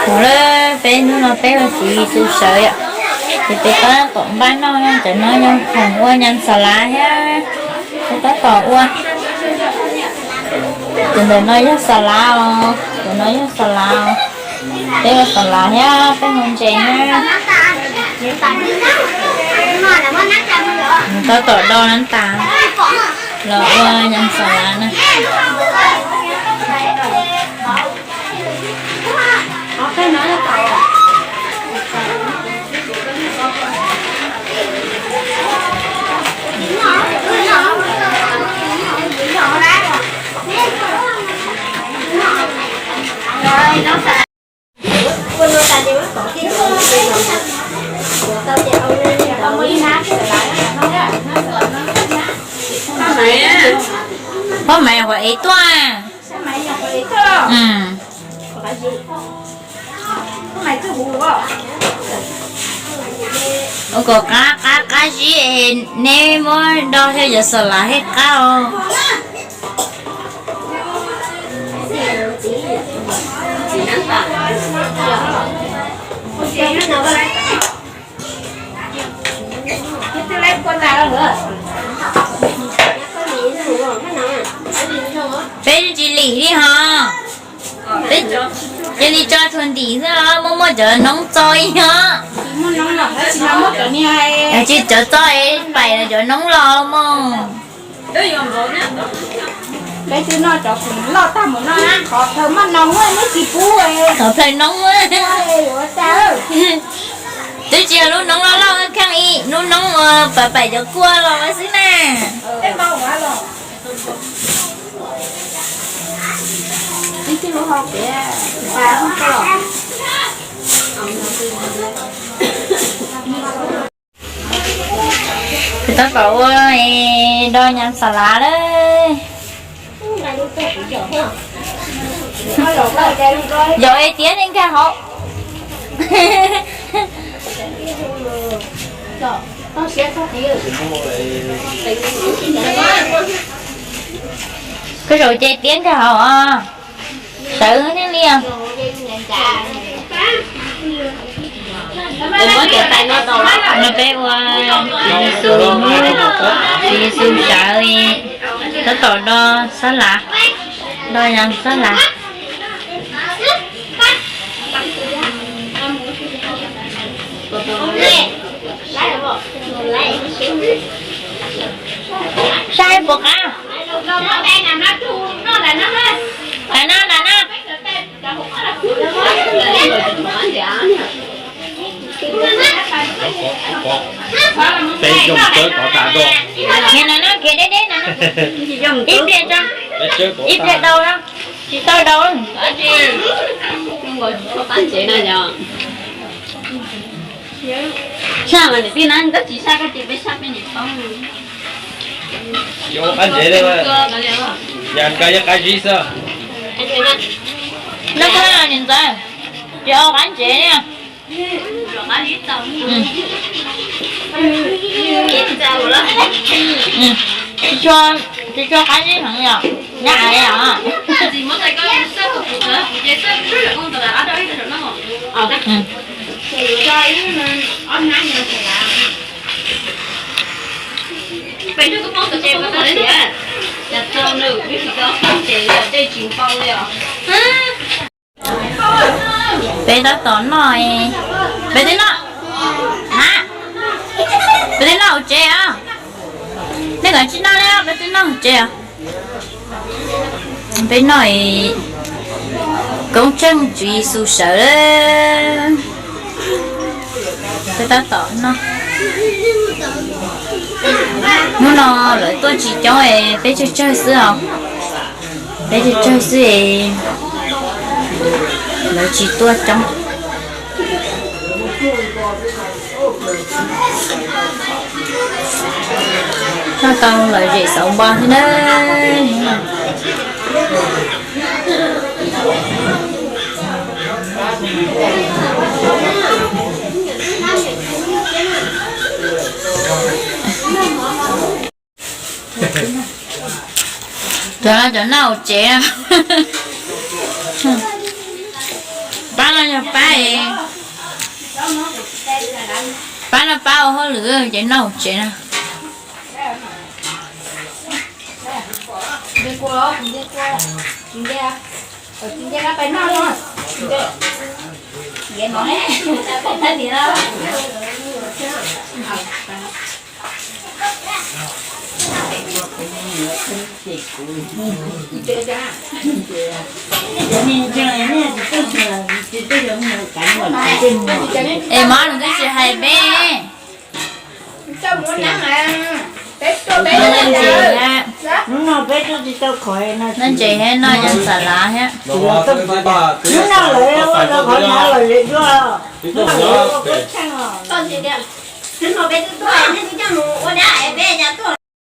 Thaum lawm peb hnub no peb ua Tswv Yexus sawv yom, ces peb tab tom npaj noj, cov no yog khoom ua nyas xas lav thiab. Peb tab tom ua, cov ntawm no yog xas lav os, cov no yog xas lav os. Peb ua xas lav thiab peb ua ntses thiab. Tab tom do nab tas los ua nyas xas lav na. Pob maiv qhuav ev tuaj. Ua kom qab qab qab zib es neb muab do thiaj yuav xas lav thiaj qab os. Peb tsis lim li ho. Peb cia li tso tshuav ntim xwb os, muaj muaj cov noob txo ib os. Tsis cov txo es pais cov noob los mog. Peb twb noj cov khoom loj tag mus no na, qhov plhaws maj noob neb tsis pub. Qhov plhaws noob. Twb tsis yog lub noob loj loj kheej ib lub noob uas pais pais cov kua los xwb na. Tab tom ua do nyas xas lav lawm. Yog es tiab ne nkag hauv. Koj zaum ces tiab nkag hauv os. Sawv ne li os. No peb ua Tswv Yexus sawv, tab tom do xab lav, do nyas xab lav. Saib puas qab. Nram no, nram no. Peb zoo tsawb tov tas dua. Nram no, kev deb deb no. Ib pliag tso. Ib pliag dau no. Tsis tau dau. Saj mas niam tij na, koj tsis saj koj ces peb saj peb niam txhawb. Yog qab ntsev li, yog nkawd yog qab zib xwb. Noj koj niam ntxawm, tsis ua qab ntsev li. Tsis tshua qab zib heev yom, nyab ais os. Peb tab tom noj, peb twb noj, a, peb twb noj hauv tsev os. Nej kav tsij noj li, peb twb noj hauv tsev os. Peb noj koob tsheej Tswv Yexus sawv. Peb tab tom noj. Hnub no lawv tuaj tsis coob es peb tsawg tsawg xwb os. Peb tsawg tsawg xwb es lawv tsis tuaj coob. Noj tau lom zem xauv npo thiab na. Cov no cov noj hauv tsev. Pab no Pab, pab no pab ua hauj lwm ces noj hauv tsev na. Es mov nws twb tsis hais peb. Hnub no peb twb tsis tau kho, noj ntses thiab noj yam xas lav thiab. Hnub no lawv ua rau qhov hnov lawm lwm dua, hnub no lawv ua koob tsheej os. Hnub no peb twb tuaj, nej twb coj mus ua dab es peb cas tuaj.